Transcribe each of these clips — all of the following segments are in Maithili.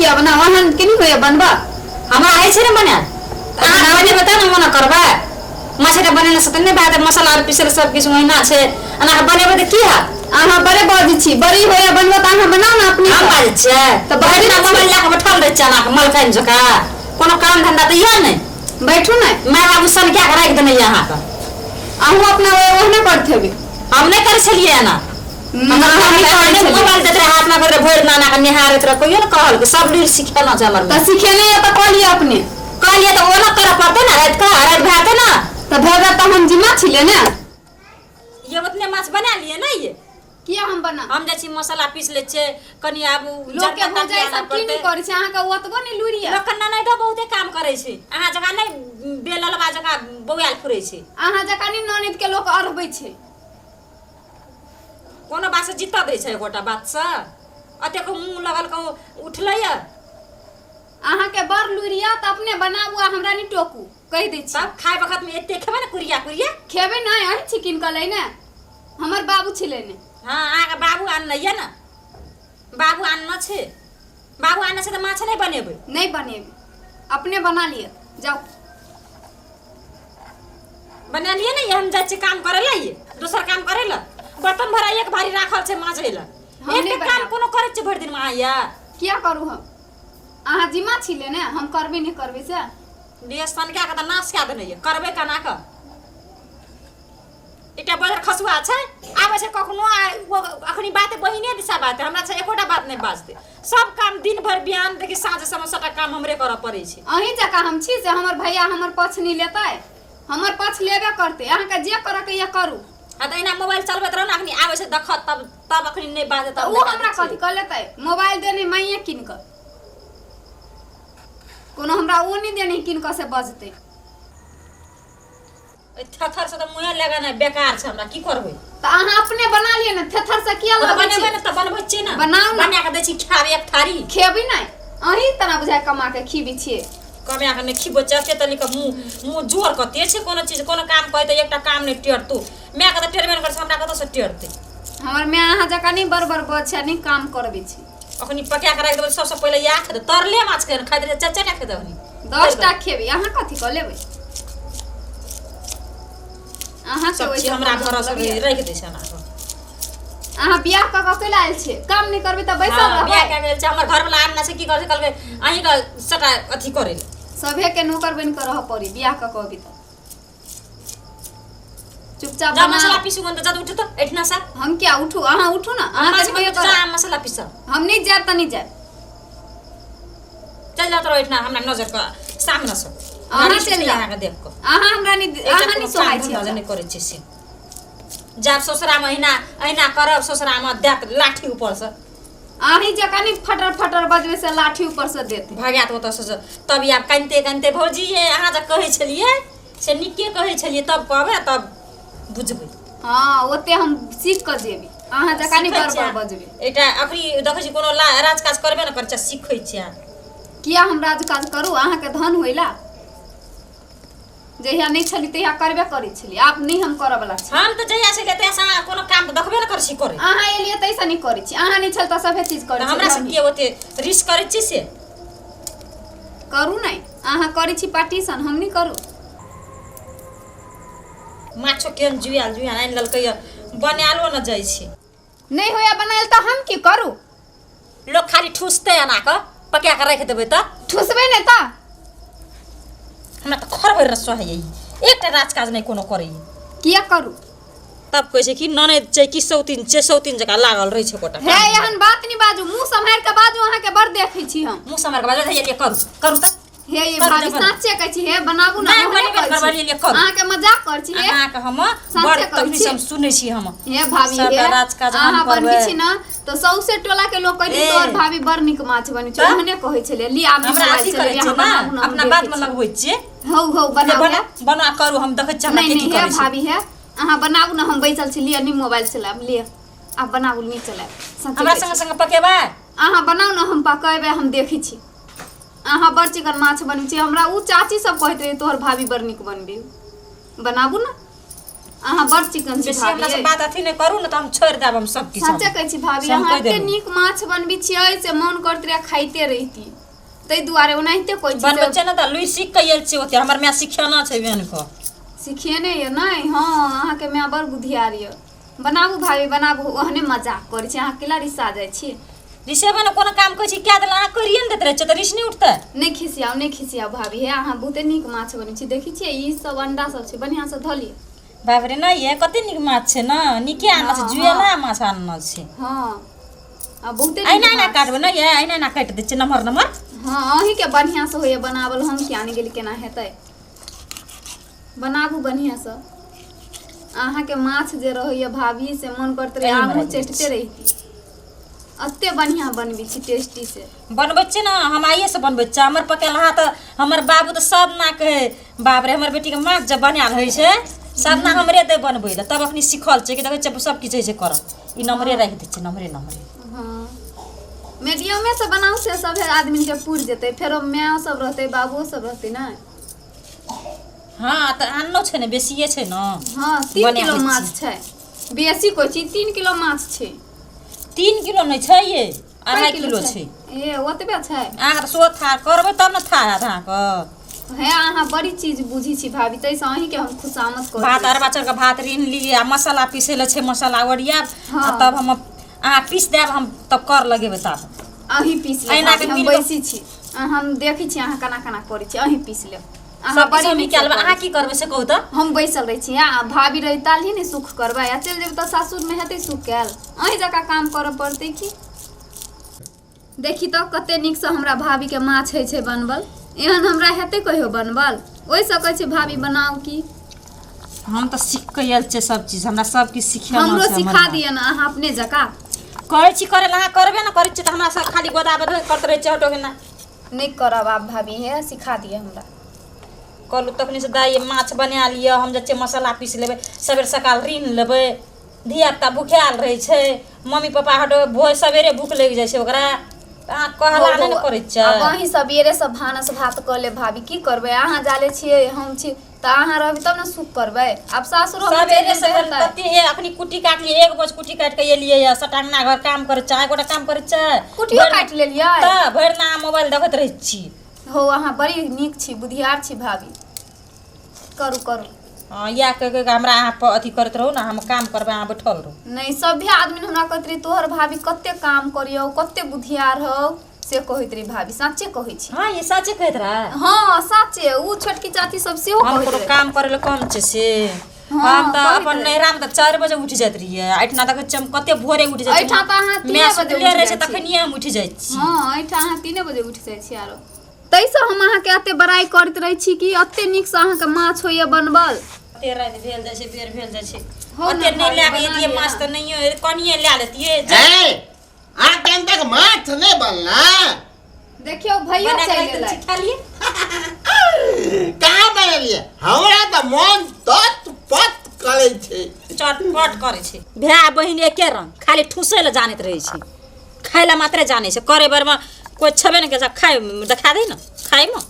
किया बनाउ अहाँ के नहि होइया बनबा हमरा होइ छै ने बनायल तऽ अहाँ बनेबै तब ने मना करबै माछे बनेने से तऽ नहि भए मसाला आर पीसल सब किछु ओहिना छै एना कऽ बनेबै तऽ की हैत अहाँ बड़े बजै छी बड़ी होइया बनबा तऽ अहाँ बनाउ ने अपने हम बाजै छियै तऽ तऽ बाजै बड़ी छियै। मोबाइल लए कऽ बैठल रहै छियै एना कऽ मलकाइन जकाँ कोनो काम धंधा तऽ यऽ नहि बैठू ने माय बाबू सनका कऽ राखि देने यऽ अहाँके अहूँ अपना ओहने करैत हेबै हम नहि करै छलियै एना अहाँ नहि करै छलियै। मोबाइल दैत रहै हाथमे करै भरि नाना के निहारैत रहै कहियो ने कहलकै सब लुरि सिखेलहुँ छै हमर तऽ सिखेने यऽ तऽ कऽ लिअ अपने कहलियै तऽ ओना करऽ पड़तै ने राति कऽ राति भए जेतै ने तऽ भए जायत तऽ हम जिम्मा छियै ने ये उतने माछ बना लिए ने ये किया हम बना हम जाइ छी मसाला पीस लै छियै कनि आब लोक के भौजाई सब की नहि करै छै अहाँके ओतबो नहि लुरि यऽ लोक ननैदो बहुते काम करै छै अहाँ जकाँ नहि बेललवा जकाँ बौआयल फुरै छै अहाँ जकाँ नहि ननैद के लोक अढ़बै छै कोनो बात से जीतऽ दै छै एकोटा बातसँ अतेक मुँह लगल कहूँ उठलै यऽ अहाँके बड़ लुरि यऽ तऽ अपने बनाबू आ हमरा नहि टोकू कहि दै छी तब खाय वखत में एते खेबै ने कुरिया कुरिया खेबै नहि अहीं छी कीन कऽ लैने हमर बाबू छी लेने हाँ अहाँके बाबू आनने यऽ ने बाबू आनने छै बाबू आनने छै तऽ माछ नहि बनेबै नहि बनेबै अपने बना लिअ जाउ बना लिए ने हम जाइ छियै काम करै लए दोसर काम करै लए बर्तन भरा एक भारी राखल छै माजै लए हम नहि एक काम बनायब। कोनो करै छियै भरि दिन अहाँ यऽ किया करू हम अहाँ जिम्मा छी लेने हम करबै नहि करबै से लिए सनका के तऽ नाश कए देने यऽ करबै केना कऽ एकटा बजर खसुआ छै आबै छै कखनो आ ओ अखनी बात बहिने दिशा बात हमरा छै एकोटा बात नहि बाजतै सब काम दिन भरि बिहान देखी साँझ समय सबटा काम हमरे करऽ पड़ै छै अहीं जकाँ हम छी जे हमर भैया हमर पक्ष नहि लेतै हमर पक्ष लेबे करतै अहाँके जे करऽके यऽ करू आ तऽ एना मोबाइल चलबैत रहो ने अखनी आबै छै देखत तब तब अखनी नहि बाजत तऽ तब ओ हमरा कथी कऽ लेतै मोबाइल देने माइए कीन कऽ कोनो हमरा ओ नहि देने कीन कऽ से बजतै ओहि थेथर से तऽ मुँहे लगेनाइ बेकार छै हमरा की करबै तऽ अहाँ अपने बना लिअ ने थेथर से किया तऽ लगबै बनेबै छी ने तऽ बनबै छियै ने बनाउ ने। बना कऽ दै छी खाबे एक थारी खेबै नहि अहीं तना बुझाय कमा के खीबै छियै कमाए कऽ नहि खिबै छै एते तनिक मुँह मुँह जोर कते छै कोनो चीज कोनो काम कहै तऽ एकटा काम नहि टेरतौ मायके तऽ टेरबे नहि करै छै हमरा कतऽसँ टेरतै हमर माय अहाँ जकाँ नहि बड़ बड़ बज छै आ नहि काम करबै छै अखनी पका कऽ राखि देबै सबसँ पहिले इएह खेतै तरले माछ के खाइत रहै चारि चारिटा खेतै अखनी 10 टा खेबै अहाँ कथी कऽ लेबै अहाँ सब चीज हमरा भरोसे राखि दै छै हमरा अहाँ बियाह कऽ कऽ कैला आयल छियै काम नहि करबै तऽ बैसल हाँ, बियाह रहबै कए गेल छै हमर घरवला आनने छै की करै छै कहलकै अहीँके सबटा अथी करै लए सभे के नौकर बनि कऽ रहऽ पड़ी बियाह कऽ कऽ अभी तऽ चुपचाप जा बना मसाला पीसू गन तऽ जा उठू तऽ एहिठिना से हम क्या उठू अहाँ उठू ना अहाँ माछ के कहियो जा करब। मसाला पीसब हम नहीं जायब तऽ नहीं जायब चल जात रहो एहिठिना हमरा नजर के सामने से अहाँ हमरा चलि जाउ। अहाँके देख कऽ अहाँ हमरा नहीं एकटा अहाँ कोनो नहीं सोहाय काम छी धंधा हमरा। नहि करै छी से जायब ससुरामे अहिना अहिना करब ससुरामे देत लाठी ऊपरसँ अहीं जकाँ नहीं फटर फटर बजबै से लाठी ऊपर से देत भगायत ओतऽसँ से तब आब कानिते कानिते भौजी ये अहाँ जे कहै छलियै से नीके कहै छलियै तब कहबै तब बुझबै हँ ओते हम सीख कऽ जेबै अहाँ जकाँ नहि सीखै बड़ छियै। बड़ बजबै एकटा अखनी देखै छी कोनो राज काज करबे ने करै छै सीखै छियै किया हम राज काज करू अहाँके धन होइला जहिया नहि छली तहिया करबे करै छली आब नहि हम करऽ वला छी हम तऽ जहिया से तहिया से अहाँ कोनो काम तऽ देखबे ने करै छी करै अहाँ एलियै ताहिसँ नहि करै छी अहाँ नहि छल तऽ सभे चीज करै तऽ हमरा छी से के ओते रिस्क करै छी से करू नहि अहाँ करै छी पार्टीशन हम नहि करू माछो केहन जुआयल जुआयल आनि लेलकै यऽ बनायलो ने जाइ छै नहि होइया बनायल तऽ हम की करू लोक खाली ठूसतै एना कऽ पका कऽ राखि देबै तऽ ठुसबै नहि तऽ हमरा तऽ खर भरि रसो होइए एकटा राज काज नहि कोनो करैए किया करू तब कहै छै कि ननैद छै कि सौतीन छै सौतीन जकाँ लागल रहै छै गोटा हे एहन बात नहि बाजू मुँह सम्हारि कऽ बाजू अहाँके बड़ देखै छी हम मुँह सम्हारि कऽ बाजू हे करू करू तऽ हे ये करू भाभी करू। साँचे कहै छी हे बनाबू ने नहि, ओहने बनेबे कहै छी। करबै, लिए करू। अहाँके मजाक करै छी हे अहाँके हम साँचे बड़ कहै तखनी छी। से हम सुनै छी हम हे भाभी सबटा हे राज काज हम अहाँ बनबै करबै। छी ने तऽ सौसे टोला के लोक कहै ए। तोहर भाभी बड़ नीक माछ बनै छै तऽ? ओहने कहै छलै ली आब हमरा अथी करै अहाँ छियै ने बनाबू ने हम अपना देखै बातमे छी। लगबै छियै हौ हौ बनाउ बना हे। बना करू हम देखै छियै हमरा नहीं के की नहीं हे करै छै भाभी हे अहाँ बनाबू ने हम बैसल छी लिअ नहीं मोबाइल चलायब लिअ आब बनाबू नहीं चलायब सच्चे हमरा कहै संगे छी। संगे पकेबै अहाँ बनाउ ने हम पकेबै हम देखै छी अहाँ बड़ चिकन माछ बनबै छी हमरा ओ चाची सब कहैत रहे तोहर भाभी बड़ नीक बनबै बनाबू ने अहाँ बड़ बड़ चिकन छी बेसी हमरा भाभी से बात अथी नहि करू ने तऽ हम छोड़ि देब हम सब किछु। सच्चे कहै छी भाभी, से हम अहाँ कहि एते देलहुँ। नीक माछ बनबै छियै से मन करैत रहै खाइते रहिती, ताहि दुआरे ओनाहिते कहै छी। बनबै छियै ने तऽ लुरि सीख कऽ आयल छियै ओते, हमर माय सिखेना छै बहन कऽ। सिखेने यऽ नहि? हँ, अहाँके माय बड़ बुधियार यऽ। बनाबू भाभी, बनाबू। ओहने मजाक करै छी, अहाँ केला रिसा जाइ छी? रिसेबे ने, कोनो काम कहै छी कए देला, अहाँ करिए ने दैत रहै छियै तऽ रिस नहि उठतै? नहि खिसियाउ, नहि खिसियाउ भाभी। हे, अहाँ बहुते नीक माछ बनै छी। देखै छियै, ई सब अंडा सब छै, बढ़िआँसँ धऽ लिअ। बाप रे, नहि ये कते नीक माछ छै ने, नीके आनने छै। हँ, जुएला माछ आनने छै। हँ, आ बहुते नीक एना एना माछ। काटबै ने ये, एना एना काटि दै छियै नम्हर नम्हर। हँ, अहीँके बढ़िआँसँ होइए बनावल, हम किया नहि गेली, केना हेतै? बनाबू बढ़िआँसँ। अहाँके माछ जे रहैए भाभी, से मन करैत रहै एहिमे आगू रहै चटिते रहिती, एते बढ़िआँ बनबै छी टेस्टी से। बनबै छियै ने, हम आइएसँ बनबै छियै। हमर पकेलहा तऽ हमर बाबू तऽ सब ना कहै, बाप रे, हमर बेटीके माछ जब बनायल होइ छै, सब ना हमरे दै बनबै लए। तब अखनी सीखल छै कि देखै छियै सब किछु होइ छै करल, ई नम्हरे राखि दै छियै, नम्हरे नम्हरे। हँ, मीडियमे से बनाउ से सभे आदमीके पुरि जेतै, फेरो मायो सब रहतै, बाबुओ सब रहतै ने। हँ, तऽ आनलो छै ने, बेसिए छै ने। हँ, 3 बना किलो दै माछ छै, बेसी कहै छी, 3 किलो माछ छै। 3 किलो नहि छै ये, कै 2.5 किलो छै। ए, ओतबे छै? अहाँके तऽ सो था करबै तब ने था हैत अहाँके। हे, अहाँ बड़ी चीज बुझी छी भाभी, ताहिसँ अहीँके हम खुशामद करै भात छी। अरबा चाउरके भात ऋण ली आ मसाला पीसै लए छै, मसाला ओरियाब। हँ। आ तब हम अहाँ पीस देब, हम तब कर लगेबै तब। अहीं पीस लेब अहिना भाभी, के हम मिल कऽ- बैसी छी आ हम देखै छी अहाँ केना केना करै छी। अहीं पीस लेब अहाँ। सब बड़ी किछु हम नीकसँ निकालबै, करै अहाँ की करबै से कहू तऽ। हम बैसल रहै छी आ भाभी रही तालही ने सुख करबै, आ चलि जेबै तऽ सासुरमे हेतै सुख कयल? अहीं जकाँ काम करऽ पड़तै की। देखी तऽ कते नीकसँ हमरा भाभीके माछ होइ छै बनबल, एहन हमरा हेतै कहियो बनबल? ओहिसँ कहै छै भाभी बनाउ की। हम तऽ सीख कऽ आयल छियै सब चीज, हमरा सब किछु सिखेना हमरो छै हमर सिखा माँ। दिअ ने अहाँ अपने जकाँ। कहै छी करै लए, अहाँ करबे ने करै छियै तऽ हमरा सब खाली गोदा बदल करैत रहै छियै, हटो के ना। नहि करब आब भाभी, हे सिखा दिअ हमरा। कहलहुँ तखने से दाइ माछ बना लिअ, हम जाइ छियै मसाला पीस लेबै, सवेरे सकाल ऋण लेबै, धियापुता भुखायल रहै छै, मम्मी पापा हटो भोर सवेरे भूख लागि जाइ छै ओकरा, तऽ अहाँ कहला नहि ने करै छियै। आब अहीं सबेरे सब भानस भात कऽ लेब भाभी, की करबै? अहाँ जाले छियै, हम छी तऽ अहाँ रहबै तब ने सुख करबै। आब सासुर हमर चलि सवेरे जेबै सवेरे हेतै। कते हे अखनी कुट्टी काटलियै, 1 बजे कुट्टी काटि कऽ एलियै यऽ, सभटा अङ्गना घर काम करै छै, एकोटा काम करै छै? कुट्टियो काटि लेलियै? तऽ भरि दिना अहाँ मोबाइल देखैत रहै छी। हो, अहाँ बड़ी नीक छी, बुधियार छी भाभी, करू करू। हँ, इएह कहि कहि कऽ हमरा अहाँ पर अथी करैत रहू ने, हम काम करबै, अहाँ बैठल रहू। नहि, सभे आदमी हमरा कहैत रही, तोहर भाभी कते काम करियौ, कते बुधियार हौ, से कहैत रही भाभी, साँचे कहै छी। हँ, ई सचे कहैत रहै? हँ, साँचे, उ छोटकी चाची सब सेहो हम कहैत कोनो रहै। काम करै लए कम छै से? हँ, हम तऽ कहैत अपन रहै। नैहरामे तऽ 4 बजे उठि जाइत रहियै, एहिठिना देखै छियै हम कते भोरे उठि जाइ एहिठाम तऽ अहाँ छियै। 3 माय बजे सुतले उठि रहै जाइ छै छी। तखनिये हम उठि जाइ छी। हँ, एहिठाम अहाँ 3 बजे उठि जाइ छी, आरो ताहिसँ हम अहाँके एते बड़ाइ करैत रहै छी कि एते नीकसँ अहाँके माछ होइए बनबल। कते राति भेल जाइ छै, बेर भेल जाइ छै। हो ने ओते नहि भाभी, लए कऽ बना एतियै लिअ माछ ने। तऽ नहियो कनिये लए लेतियै। ए, एखन तक माछ नहि बनला? देखियौ, भैया बना कऽ चलि राखि देने गेलै। छी, खा लिए। कहाँ बनेलियै? हमरा तऽ मोन तत पत करै छै। चटपट करै छै। भाय बहिन एके रंग, खाली ठूसै लए जानैत रहै छै, खाय लए मात्रे जानै छै, करे बेरमे कोइ छेबे नहि करै छै। खाय देखा दे ने, खायमे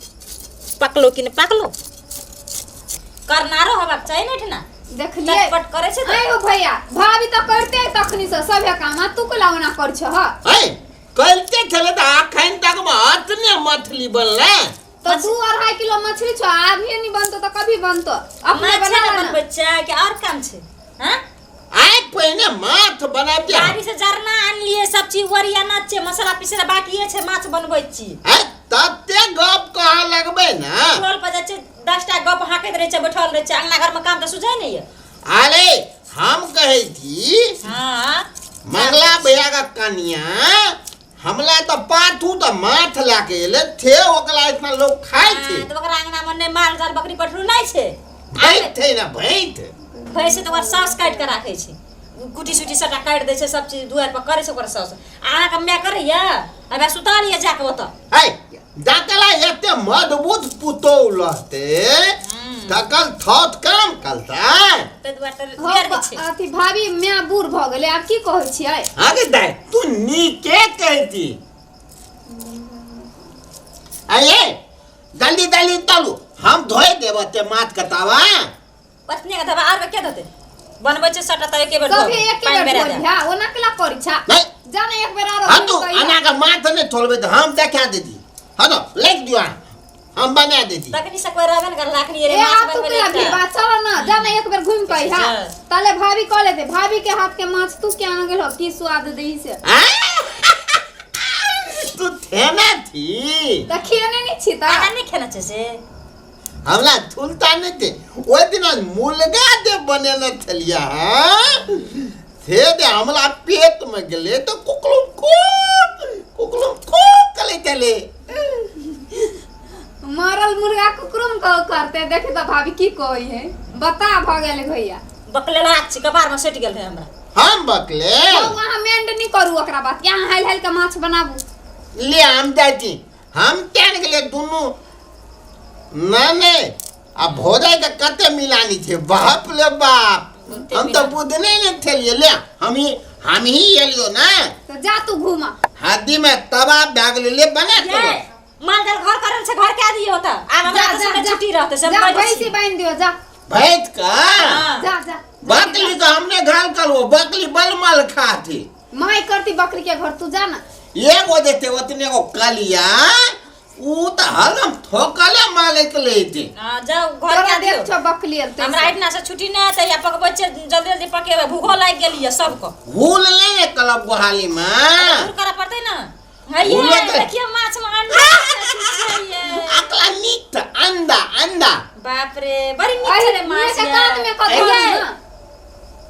पकलो कि नहि पकलो, करनारो हेबाक चाही ने एहिठिना। देखलियै? चटपट करै छै तऽ। आँय हो भैया, भाभी तऽ करते है तखनी से सभे काम, आ तू कोला ओना कर छह? है, करिते छलै तऽ अखन तक मे अतने मछली बनलै? तऽ 2-2.5 किलो मछली छौ, अभी नहीं बनतो तऽ कभी बनतो? अपने माछे बना ने ला ना। बनबै छै कि आओर काम छै? हँ? आइ पहिने माछ बनाबतियै। गाड़ी से जरना आनलियै, सब चीज ओरियाना छै, मसाला पीसै लए बाकिए छै, माछ बनबै छी। आइ तते गप कहऽ लगबै ने। टोल पर जाइ छै, 10टा गप हाँकैत रहै छै, बैठल रहै छै, अंगना घरमे काम तऽ सुझै नहि यऽ। अरे, हम कहै छी हँ। मंगला भैया का कनिया हमला तऽ पाथू तऽ माछ लए के एलै थे, ओकरा इतना लोग खाइ छै। हँ, तऽ ओकरा अंगनामे नहि माल जाल बकरी पठरू नहि छै? भैंस छै ने, भैंस। भैंस तऽ ओकर साउस काटि कऽ राखै छै, कुटी सुटी सबटा काटि दै छै, सब चीज दुआरि पर करै छै ओकर साउस। अहाँके माय करैया? अबे सुतल यऽ जाकऽ ओतऽ। है, जकरा एते मजबूत पुतोह रहते तकल थौत काम करतै। ताहि दुआरे तऽ हो, बेर होइ छै। अथी भाभी, माय बूढ़ भऽ गेलै, आब की कहै छियै? अरे दाइ, तू नीके कहै छी। अये, जल्दी जल्दी तलू, हम धोए देब ते माछ के तावा। पत्नी के दबा आर के धोते। बनबै छै सटा तऽ एके बेर सभे धोबै, एके पानि बेर बेरा धोइ देब। भै ओना केला करै छा नहीं। जा ने एक बेर आरो हाँ तू घुमि कऽ अना के माथ नहीं थोलबे तो हम देखा देती। हाँ तो लिख दियो हम बना देती। तखनी से कोई रहबे ने करला अखनी रे ए माछ आ तू बनबै केला लए भी बात चल ना जा ना एक बेर घुमि कऽ हा। जा। ताले भाभी कह लेते भाभी के हाथ के माछ तू क्या न गेल हो की स्वाद देही से। आ? तू थेना थी त खेने नहीं छी त अहाँ नहि खेने छै से हमरा थुलता नहीं थे। ओहि दिन मुर्गा दे बनेने छलियै हाँ से दे हमरा पेट में गेलै तो कुकलुम कुक कुकलुम कुक कले चले। मरल मुर्गा कुकरुम कह करते देखी त भाभी की कहै है बता भ गेलै भैया। बकलेला छी कपार में सटि गेल रहे हमरा। हम बकले तो अहाँ मेंड नहीं करू ओकरा बात के अहाँ हाल हाल के माछ बनाबू। ले हम जाइ छी हम क्या गेलियै दुनू ना नहीं आ भोरे के कते मिलानी छै बाप ले बाप हम तो बुझने नहीं छलियै। ले हम ही एलियो ना तो जा तू घूमा हाथी में तवा भए गेलै ले बना ये तो माल जाल घर करल छै घर के दियो त आब हमरा जा तऽ जा सबके जा छुट्टी रहतै से हम जा कहि दै भैंसी छी। बान्हि दियो जा बैठ का हाँ। जा जा बकली तो हमने घाल कर वो बकली बलमल खाती माई करती बकरी के घर तू जा ना एगो देते उतने को कलिया ऊ तो हरदम ठोकले मालिक लेते। हाँ, जाउ घर तोरा के दियो देख छौ बकली एलतै हमरा एहिठिना से छुट्टी नहि हेतै या पकबै छै जल्दी जल्दी पकेबै भूखो लागि गेल यऽ सबके। भूल नहीं है कलब गोहाली में दूर करऽ पड़तै ने। हैये भूलो तऽ- देखियौ माछ मे अंडा छै ये। अकला मीट अंडा अंडा बाप रे बड़ी नीक अरे छलै माछ के ये। कात में कऽ धर हैये, ना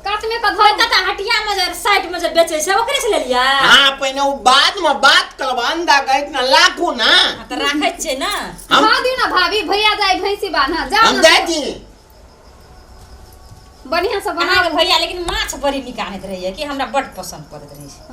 कात में कऽ कोई धर कतऽ हटिया में जे साइड में जे बेचै छै ओकरे से लेलियै। हाँ पहिने वो बाद में बात करब अंडा का इतना लाखो ना हाँ, तऽ राखै छियै ने। हम खा दियो ना भाभी भैया जाय भैंसी बान्हा जा हम ना जाइ छी बढ़िया से अहाँके बनाबू। भैया लेकिन माछ बड़ी नीक आनैत रहैया कि हमरा बड पसन्द पड़ैत रहै छै।